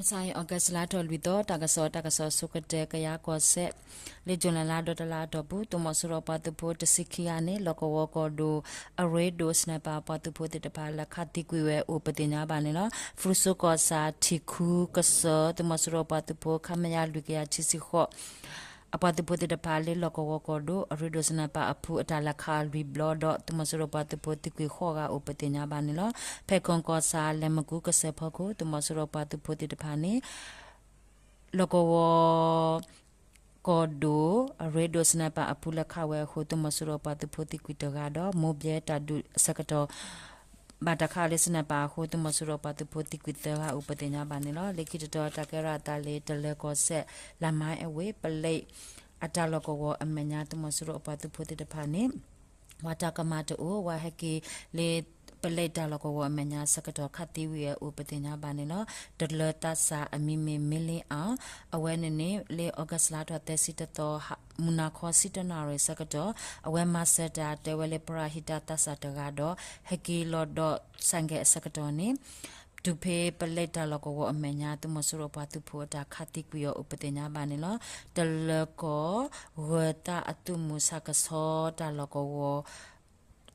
စးအံၤ August လါထီၣ်လွံၢ်သီ တၢ်ကစီၣ် တၢ်ကစီၣ်ဆိကတၢၢ် ကယၤကီၢ်စဲၣ်, လၢ July လါဒီတလါအတီၢ်ပူၤ သုးမီၤစိရိၤပှၤသုးဖိတဆံခံဂၤန့ၣ် လီၢ်ကဝီၤကီၢ်ဒိၣ် အရ့ဒိၣ် sniper အပှၤသုးဖိသ့ၣ်တဖၣ် လဲၤခးသံကွံာ်ဝဲအိၣ်ပသ့ၣ်ညါဘၣ်န့ၣ်လီၤ. ဖရူစိကီၢ်ဆၣ် ထံၣ်ခူကစၢၢ် သုးမီၤစိရိၤပှၤသုးဖိ ခမရ လွံၢ်ကယၤခံဆံဃိး အပှၤသုးဖိသ့ၣ်တဖၣ် လၢလီၢ်ကဝီၤကီၢ်ဒိၣ် အရ့ဒိၣ် sniper အဖုအတၢ်လဲၤခးလွံၢ်ဘျီဒီး သုးမီၤစိရိၤပှၤသုးဖိသံကွံာ်ဃိးဂၤအိၣ်ပသ့ၣ်ညါဘၣ်န့ၣ်လီၤ. ဖဲခိၣ်ကီၢ်ဆၣ် လဲၤမကူကစၢၢ်ဖီခိၣ် သုးမီၤစိရိၤပှၤသုးဖိသ့ၣ်တဖၣ်န့ၣ် လီၢ်ကဝီၤကီၢ်ဒိၣ် အရ့ဒိၣ် sniper အဖုလဲၤခးဝဲအဃိ သုးမီၤစိရိၤပှၤသုးဖိသံကွံာ်တဂၤဒီး မိၢ်ဘဲတၢ်ဒုးအဆၢကတီၢ် ဘၣ်တၢ်ခးလၢ sniper အဃိ သုးမီၤစိရိၤပှၤသုးဖိသံကွံာ်သၢဂၤအိၣ်ပသ့ၣ်ညါဘၣ်န့ၣ်လီၤ. လၢခံတတီၤတၢ်ကဲထီၣ်အသးလၢ တလၢၤကီၢ်စဲၣ် လါမါအဝ့ၢ် ပလဲအတၢ်လီၢ်ကဝီၤအမဲာ်ညါ သုးမီၤစိရိၤအပှၤသုးဖိသ့ၣ်တဖၣ်န့ၣ် ဝၤတၢ်ကမၣ်တအိၣ် ဝၤဟဲက့ၤလၢ ပလဲတၢ်လီၢ်ကဝီၤအမဲာ်ညါဆၢကတီၢ် ခးသံဝံၤအအိၣ်ပသ့ၣ်ညါဘၣ်န့ၣ်လီၤ. တလၢၤသးစၢ်အမံၤမ့ၢ် မ့လ့အီၤ အဝဲန့ၣ်န့ၣ် လၢ August လါထီၣ်သၢဆံတသီ မုၢ်နၤခီဆံတၢနၣ်ရံၣ်ဆၢကတီၢ် အဝဲမၤစၢၤတၢ်တဲဝဲလၢ ပရဟံၣ်တၢ်သးစၢ်တဂၤဒီး ဟဲက့ၤလီၤဒီး ဆိုင်ကယ် အဆၢကတီၢ်န့ၣ် တုၤဖဲပလဲတၢ်လီၢ်ကဝီၤအမဲာ်ညါ သုးမီၤစိရိၤပှၤသုးဖိအတၢ်ခးသံကွံာ်အီၤအိၣ်ပသ့ၣ်ညါဘၣ်န့ၣ်လီၤ. တလၢၤကီၢ် ဂၢၤသၣ်အသုးမုၢ်ဆၣ်ကဆီတၢ်လီၢ်ကဝီၤ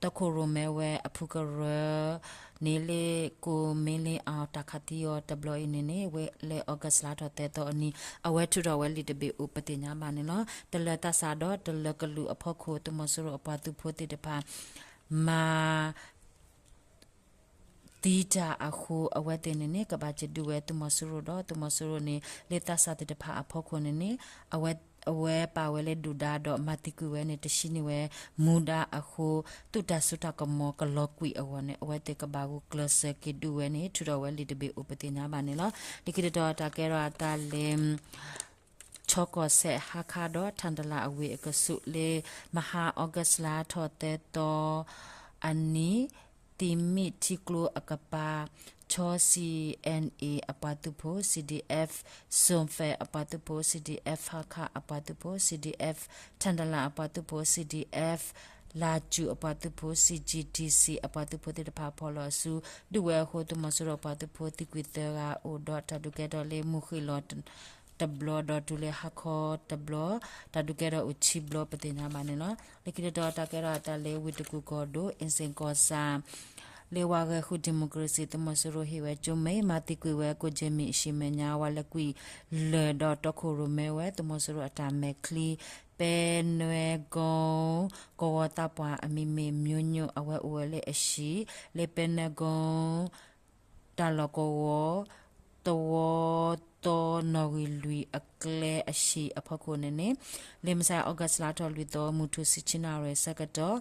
တီခိၣ်ရိၣ်မဲဝဲအဖုကရၢန့ၣ် လၢကိၣ်မ့လ့အီၤ တၢ်ခးသံအီၤတဘျီအံၤန့ၣ်န့ၣ် ဝဲလၢ August လါထီၣ်သၢသီအနံၤ အဝဲထုးထီၣ်ဝဲလံာ်တဘ့ၣ်အိၣ်ပသ့ၣ်ညါဘၣ်န့ၣ်လီၤ. တလၢၤသးစၢ်ဒီးတလၢၤကလုာ်အဖီခိၣ် သုးမီၤစိရိၤအပှၤသုးဖိသ့ၣ်တဖၣ် မၤ သံတၢ်အဃိ အဝဲသ့ၣ်န့ၣ်န့ၣ် ကဘၣ်စံးဒုးဝဲသုးမီၤစိရိၤဒီး သုးမီၤစိရိၤန့ၣ် လၢသးစၢ်သ့ၣ်တဖၣ်အဖီခိၣ်န့ၣ်န့ၣ် အဝဲ အဝဲပာ်ဝဲလၢဒုၣ်ဒါဒီးမၤသံကွံာ်ဝဲန့ၣ် တဆံန့ၢ်ဝဲမူဒါအဃိ သုးတၢ်စိတၢ်ကမီၤကလီၤကွံာ်အဂီၢ်န့ၣ် အဝဲသ့ၣ်ကဘၣ်ဂုာ်ကျဲးစၢးက့ၤဒုးဝဲန့ၣ် ထုးထီၣ်ဝဲလံာ်တဘ့ၣ်အိၣ်ပသ့ၣ်ညါဘၣ်န့ၣ်လီၤ. လၢခံတတီၤတၢ်ကဲထီၣ်အသးလၢ ခၠီကီၢ်စဲၣ် ဟါခါဒီး ထၣ်တလးအဝ့ၢ်အကဆူး လၢမဟါ August လါထီၣ်သၢသီ အနံၤ သံမံၣ်ထံကျိအကပၤ ခၠီ C N A အပှၤသုးဖိ C D F စွန်ဖဲအပှၤသုးဖိ C D F ဟါခါအပှၤသုးဖိ C D F ထၣ်တလးအပှၤသုးဖိ C D F လါစူၤအပှၤသုးဖိ C G T C အပှၤသုးဖိသ့ၣ်တဖၣ်ဖီၣ်လီၤအစု ဒုးဝဲအဃိ သုးမီၤစိရိၤအပှၤသုးဖိသံကွံာ်သၢဂၤအိၣ်ဒီး တၢ်ဒုးကဲထီၣ်လၢမုၢ်ဃ့ၢ်လီၤ တဘျီဒီးတုၤလၢဟါခီတဘျီ တၢ်ဒုးကဲထီၣ်အိၣ်ဆံဘျီပသ့ၣ်ညါဘၣ်န့ၣ်လီၤ. လၢခံတတီၤတၢ်ကဲထီၣ်အသးလၢဝ့ၢ်တကူၣ်ကီၢ်ဒိၣ် အ့စ့ၣ်ကီၢ်ဆၣ် လၢဝၤဂဲၤဃုာ် democracy သုးမီၤစိရိၤဟ့ၣ်ဝဲကၠိမ့ၢ် မၤသံကွံာ်ဝဲကိၣ်ကၠ့မံၣ်အဟံၣ်မဲာ်ညါ ဝၤလဲၤကွံာ်လၢၢ်ဒီးတီခိၣ်ရိၣ်မဲဝဲ သုးမီၤစိရိၤအတၢ်မဲာ်ချံ ပဲနွဲကိ ကဝီၤသးပှၢ်အမံၤမ့ၢ် မျိုးညွန့် အဝဲအိၣ်ဝဲလၢအဟံၣ် လၢပဲနွဲကိ တၢ်လီၢ်ကဝီၤ သဝီသီနီၣ်ဂံၢ်လွံၢ်အကျဲအဟံၣ်အဖီခိၣ်န့ၣ်န့ၣ် လၢမုၢ်ဆါ August လါထီၣ်လွံၢ်သီ မုၢ်ထူၣ်ဆံဆံနၣ်ရံၣ်ဆၢကတီၢ်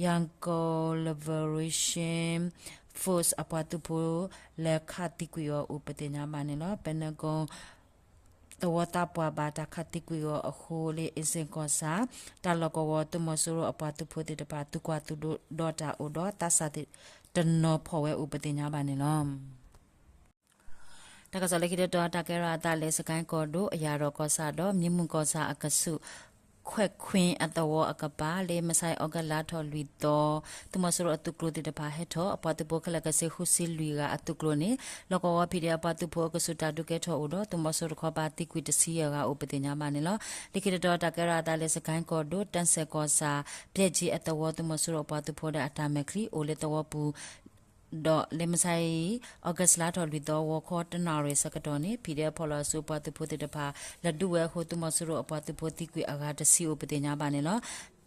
Yangon Liberation Force အပှၤသုးဖိ လဲၤခးသံကွံာ်အီၤအိၣ်ပသ့ၣ်ညါဘၣ်န့ၣ်လီၤ. ပဲနွဲကိ သဝီသးပှၢ်ဘၣ်တၢ်ခးသံကွံာ်အီၤအဃိ လၢအ့စ့ၣ်ကီၢ်ဆၣ် တၢ်လီၢ်ကဝီၤ သုးမီၤစိရိၤအပှၤသုးဖိသ့ၣ်တဖၣ် သုးကွၢ်သုးဒိးတၢ်အိၣ်ဒီး သးစၢ်သ့ၣ်တနီၤဖီၣ်ဝဲအိၣ်ပသ့ၣ်ညါဘၣ်န့ၣ်လီၤ. တၢ်ကစီၣ်လၢခံတတီၤ တၢ်ကဲထီၣ်အသးလၢ စကဲၣ်ကီၢ်ဒိၣ် အယၣ်ရီၣ်ကီၢ်ဆၣ်ဒီး မံမုၢ်ကီၢ်ဆၣ်အကဆူး ခွဲးခွ့ၣ်အသဝီအကပၤ လၢမုၢ်ဆါ August လါထီၣ်လွံၢ်သီ သုးမီၤစိရိၤအသုးကျိၤသ့ၣ်တဖၣ်ဟဲထီၣ် အပှၤသုးဖိခဲလၢာ်ကဆ့ ဃုဆံလွံၢ်ဂၤအသုးကျိၤန့ၣ် လီၢ်ကဝီၤ P D F အပှၤသုးဖိအကဆူးတၢ်ဒုးကဲထီၣ်အိၣ်ဒီး သုးမီၤစိရိၤတခီပၤသံကွံာ်တဆံယဲၢ်ဂၤအိၣ်ပသ့ၣ်ညါဘၣ်န့ၣ်လီၤ. လၢခံတတီၤတၢ်ကဲထီၣ်အသးလၢ စကဲၣ်ကီၢ်ဒိၣ် တၢ်စဲၣ်ကီၢ်ဆၣ် ပျဲၢ်ကၠံအသဝီ သုးမီၤစိရိၤအပှၤသုးဖိဒီးအတၢ်မဲာ်ချံအိၣ်လၢသဝီပူၤ ဒီးလၢမုၢ်ဆါအံၤ August လါထီၣ်လွံၢ်သီဂီၤခီတနၣ်ရံၣ်ဆၢကတီၢ်န့ၣ် P D F ဖီၣ်လီၤအစုအပှၤသုးဖိသ့ၣ်တဖၣ် လဲၤဒုးဝဲအဃိ သုးမီၤစိရိၤအပှၤသုးဖိသံကွံာ်အဂၤတဆံအိၣ်ပသ့ၣ်ညါဘၣ်န့ၣ်လီၤ.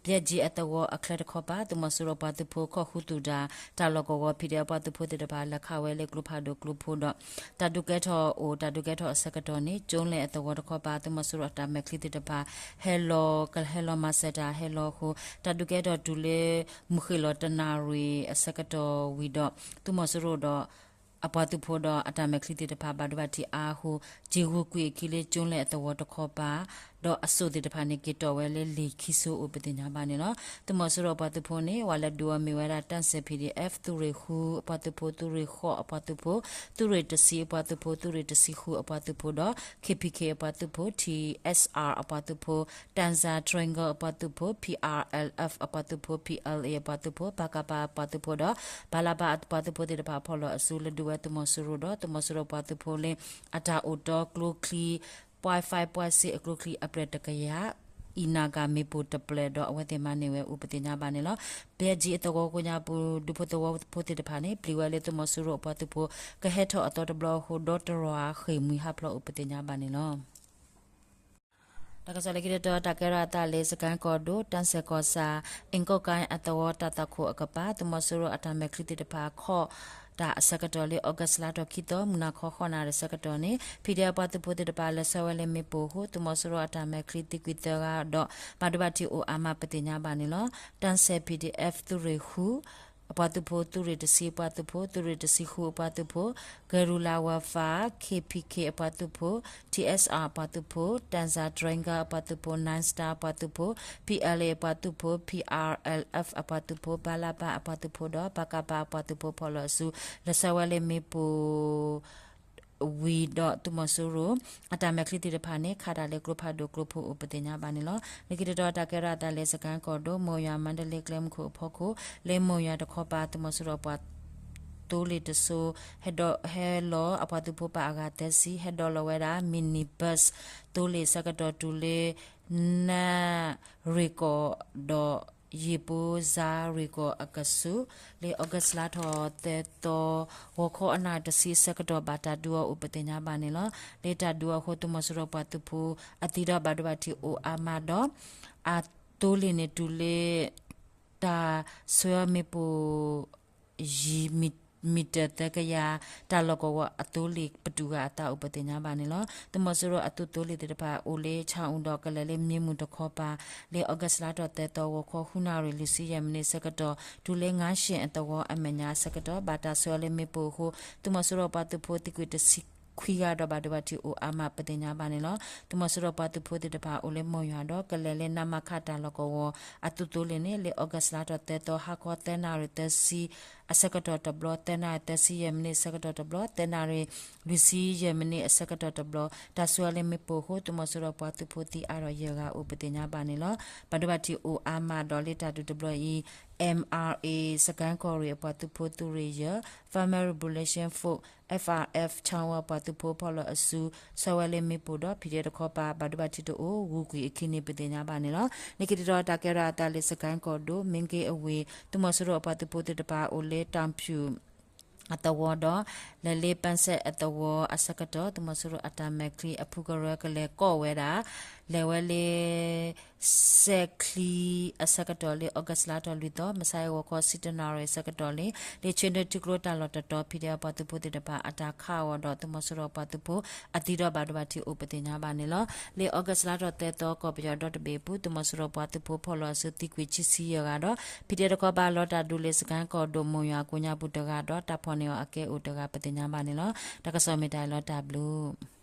ပျဲၢ်ကၠံအသဝီအချၢတခီပၤ သုးမီၤစိရိၤအပှၤသုးဖိခီၣ်ဃုသူၣ်တၢ် တၢ်လီၢ်ကဝီၤ P D F အပှၤသုးဖိသ့ၣ်တဖၣ် လဲၤခးဝဲလၢကျိဖးဒိၣ်ကျိဖိဒီး တၢ်ဒုးကဲထီၣ်အိၣ် တၢ်ဒုးကဲထီၣ်အဆၢကတီၢ်န့ၣ် ကၠိလဲၣ်အသဝီတခီပၤ သုးမီၤစိရိၤအတၢ်မဲာ်ချံသ့ၣ်တဖၣ် ဟဲလီၤ ကဟဲလီၤမၤစၢၤတၢ်ဟဲလီၤအဃိ တၢ်ဒုးကဲထီၣ်တုၤလၢ မုၢ်ဃ့ၢ်လီၤတနၣ်ရံၣ်အဆၢကတီၢ်ဝံၤဒီး သုးမီၤစိရိၤဒီး အပှၤသုးဖိဒီးအတၢ်မဲာ်ချံသ့ၣ်တဖၣ် ဘၣ်ဒိဘၣ်ထံးအါအဃိ ကၠံၤဂူၤကွံာ်အခံလၢကၠိလဲၣ်အသဝီတခီပၤ ဒီးအစိၣ်သ့ၣ်တဖၣ်န့ၣ် က့ၤတီၣ်ဝဲလၢလံာ်ခံစိအိၣ်ပသ့ၣ်ညါဘၣ်န့ၣ်လီၤ. သုးမီၤစိရိၤအပှၤသုးဖိန့ၣ် ဝၤလဲၤဒုးအီၤမ့ၢ်ဝဲဒၣ် တၢ်စဲၣ် P D F သုးရ့ၣ်ဃုအပှၤသုးဖိ သုးရ့ၣ်ဃိးအပှၤသုးဖိ သုးရ့ၣ်တဆံအပှၤသုးဖိ သုးရ့ၣ်တဆံဃုအပှၤသုးဖိဒီး K P K အပှၤသုးဖိ T S R အပှၤသုးဖိ Tanza Triangle အပှၤသုးဖိ P R L F အပှၤသုးဖိ P L A အပှၤသုးဖိ ပကဖ အပှၤသုးဖိဒီး ပလဖ အပှၤသုးဖိသ့ၣ်တဖၣ် ဖီၣ်လီၤအစုလၢဒုးဝဲ သုးမီၤစိရိၤဒီး သုးမီၤစိရိၤပှၤသုးဖိလၢ အတၢ်အိၣ်တီကျိချံ point five point six အကျိချံအပျဲၢ်တကယၤ အံၤနာ်ကၤမ့ၣ်ပိၢ်တပျဲၢ်ဒီး အဝဲသ့ၣ်မၤန့ၢ်ဝဲအိၣ်ပသ့ၣ်ညါဘၣ်န့ၣ်လီၤ. ဘဲၣ်ကၠံအသဝီကိးညါပူၤ ဒူဖိသဝီဖိသ့ၣ်တဖၣ်န့ၣ် ပျံၤဝဲလၢသုးမီၤစိရိၤအပှၤသုးဖိ ကဟဲထီၣ်အသီတဘျီအဃိ ဒီတရၢ်ဃ့ၢ်မှံဟးဖျိးအိၣ်ပသ့ၣ်ညါဘၣ်န့ၣ်လီၤ. တၢ်ကစီၣ်လၢခံတတီၤ တၢ်ကဲထီၣ်အသးလၢ စကဲၣ်ကီၢ်ဒိၣ် တၢ်စဲၣ်ကီၢ်ဆၣ် အ့ၣ်ကိးကါအသဝီတၢ်သွၣ်ခိၣ်အကပၤ သုးမီၤစိရိၤအတၢ်မဲာ်ချံသ့ၣ်တဖၣ် ခီၣ်တၢ်အဆၢကတီၢ်လၢ August လါထီၣ်ခံသီ မုၢ်နၤခီဃိးနၣ်ရံၣ်ဆၢကတီၢ်န့ၣ် ဖံးဒဲးအပှၤသုးဖိသ့ၣ်တဖၣ် လဲၤဆှၢဝဲလၢမ့ၣ်ပိၢ်အဃိ သုးမီၤစိရိၤအတၢ်မဲာ်ချံသံကွံာ်သၢဂၤဒီး ဘၣ်ဒိဘၣ်ထံးအိၣ်အါမးပသ့ၣ်ညါဘၣ်န့ၣ်လီၤ. တၢ်စဲၣ် P D F သုးရ့ၣ်ဃု အပှၤသုးဖိ သုးရ့ၣ်တဆံအပှၤသုးဖိ သုးရ့ၣ်တဆံဃုအပှၤသုးဖိ Guerrilla Warfare, K P K အပှၤသုးဖိ T S R အပှၤသုးဖိ Danzar Dragon အပှၤသုးဖိ Nine Star အပှၤသုးဖိ P L A အပှၤသုးဖိ P R L F အပှၤသုးဖိ ပလပ အပှၤသုးဖိဒီး ပကဖ အပှၤသုးဖိဖီၣ်လီၤအစု လဲၤဆှၢဝဲလၢမ့ၣ်ပိၢ် ဝံၤဒီးသုးမီၤစိရိၤ အတၢ်မဲာ်ချံသ့ၣ်တဖၣ်န့ၣ် ခးတၢ်လၢကျိဖးဒိၣ်ကျိဖိအိၣ်ပသ့ၣ်ညါဘၣ်န့ၣ်လီၤ. လၢခံတတီၤတၢ်ကဲထီၣ်အသးလၢ စကဲၣ်ကီၢ်ဒိၣ် မိၢ်ယွၤ မါဒလ့ကျဲမုၢ်ခိၣ်အဖီခိၣ် လၢမိၢ်ယွၤတခီပၤ သုးမီၤစိရိၤအပှၤသိလ့ၣ်တစိၤ ဟဲလီၤအပှၤသုးဖိပာ်အဂၤသၢဆံ ဟဲဒိးလီၤဝဲဒၣ် minibus သိလ့ၣ်ဆၢကတီၢ်တုၤလၢ နၢ်ရ့ၣ်ကီၢ်ဒီး ယ့ၣ်ပိစါရ့ၣ်ကီၢ်အကဆူး လၢ August လါထီၣ်သၢသီ ဂီၤခီအနၣ်တဆံအဆၢကတီၢ် ဘၣ်တၢ်ဒုးအီၤအိၣ်ပသ့ၣ်ညါဘၣ်န့ၣ်လီၤ. လၢတၢ်ဒုးအီၤအဃိ သုးမီၤစိရိၤပှၤသုးဖိအသံဒီးဘၣ်ဒိဘၣ်ထံးအိၣ်အါမးဒီး အသိလ့ၣ်န့ၣ်တုၤလၢ တၢ်ဆှၢမ့ၣ်ပိၢ် ယံၤ မံၤတၢၤသၢကယၤ တၢ်လီၢ်ကဝီၤအသိလ့ၣ်ပတုာ်ဂၤအသးအိၣ်ပသ့ၣ်ညါဘၣ်န့ၣ်လီၤ. သုးမီၤစိရိၤအသုးသိလ့ၣ်သ့ၣ်တဖၣ် အိၣ်လၢဆၣ်အူဒီးကလဲၤလၢမ့ၢ်မုၢ်တခီပၤ လၢ August လါထီၣ်သၢသီ ဂီၤခီဃုနၣ်ရံၣ်လွံၢ်ဆံယဲၢ်မံးနံးဆၢကတီၢ် တုၤလၢငါးဆံအသဝီအမဲာ်ညါဆၢကတီၢ် ဘၣ်တၢ်ဆှၢအီၤလၢမ့ၣ်ပိၢ်အဃိ သုးမီၤစိရိၤပှၤသုးဖိသံကွံာ်တဆံခွံဂၤဒီးဘၣ်ဒိဘၣ်ထံးအိၣ်အါမးပသ့ၣ်ညါဘၣ်န့ၣ်လီၤ. သုးမီၤစိရိၤပှၤသုးဖိသ့ၣ်တဖၣ်အိၣ်လၢမိၢ်ယွၤဒီးကလဲၤလၢ နမခ တၢ်လီၢ်ကဝီၤအသုးသိလ့ၣ်န့ၣ် လၢ August လါထီၣ်သၢသီ ဟါခီသၢနၣ်ရံၣ်သၢဆံအဆၢကတီၢ်တဘျီ, သၢနၣ်ရံၣ်သၢဆံယဲၢ်မံးနံးအဆၢကတီၢ်တဘျီ, သၢနၣ်ရံၣ်လွံၢ်ဆံယဲၢ်မံးနံးအဆၢကတီၢ်တဘျီ, တၢ်ဆှၢအီၤလၢမ့ၣ်ပိၢ်အဃိ သုးမီၤစိရိၤပှၤသုးဖိသံအါထီၣ်ယဲၢ်ဂၤအိၣ်ပသ့ၣ်ညါဘၣ်န့ၣ်လီၤ. ဘၣ်ဒိဘၣ်ထံးအိၣ်အါမးဒီးလၢတၢ်ဒုးတဘျီအံၤ M R A စကဲၣ်ကီၢ်ရ့ၣ်အပှၤသုးဖိသုးရ့ၣ်ယဲၢ်, Family Relation Force, F R F ဆၣ်ဝါပှၤသုးဖိဖီၣ်လီၤအစု ဆှၢဝဲလၢမ့ၣ်ပိၢ်ဒီး ဖံးဒဲးတခီပၤ ဘၣ်ဒိဘၣ်ထံးတအိၣ် ဂုာ်ကွံာ်အခံန့ၣ်ပသ့ၣ်ညါဘၣ်န့ၣ်လီၤ. လၢခံတတီၤတၢ်ကဲထီၣ်အသးလၢ စကဲၣ်ကီၢ်ဒိၣ် မ့ၣ်က့အဝ့ၢ် သုးမီၤစိရိၤအပှၤသုးဖိသ့ၣ်တဖၣ်အိၣ်လၢတၢ်ဖၠူၣ် အသဝီဒီး လဲၤလၢပၣ်စဲၣ်အသဝီအဆၢကတီၢ် သုးမီၤစိရိၤအတၢ်မဲာ်ချံအဖုကရၢကလဲၤကိးဝဲဒၣ် လဲၤဝဲလၢ စဲၣ်ချံအဆၢကတီၢ်လၢ August လါထီၣ်လွံၢ်သီ မုၢ်ဆါအံၤဂီၤခီဆံတၢနၣ်ရံၣ်အဆၢကတီၢ်လံ လၢဆ့ၣ်နီၤထံကျိတၢ်လီၢ်တတီၤ ဖံးဒဲးအပှၤသုးဖိသ့ၣ်တဖၣ်အတၢ်ခးအီၤဒီး သုးမီၤစိရိၤပှၤသုးဖိအသံဒီးဘၣ်ဒိဘၣ်ထံးအိၣ်ပသ့ၣ်ညါဘၣ်န့ၣ်လီၤ. လၢ August လါထီၣ်သၢသီ ကီၢ်ပယီၤဒီတဘ့ၣ်အပူၤ သုးမီၤစိရိၤပှၤသုးဖိဖီၣ်လီၤအစုသံကွံာ်ခံဆံယဲၢ်ဂၤဒီး ဖံးဒဲးတခီပၤလီၤတၢ်ဒုးလၢ စကဲၣ်ကီၢ်ဒိၣ်မိၢ်ယွၤကိးညါပူၤတဂၤဒီး တၢ်ဖီၣ်န့ၢ်အီၤအကဲအိၣ်တဂၤပသ့ၣ်ညါဘၣ်န့ၣ်လီၤ. တၢ်ကစီၣ်မ့ၢ်တၢ်အံၤလီၤ တၢ်ဘျုး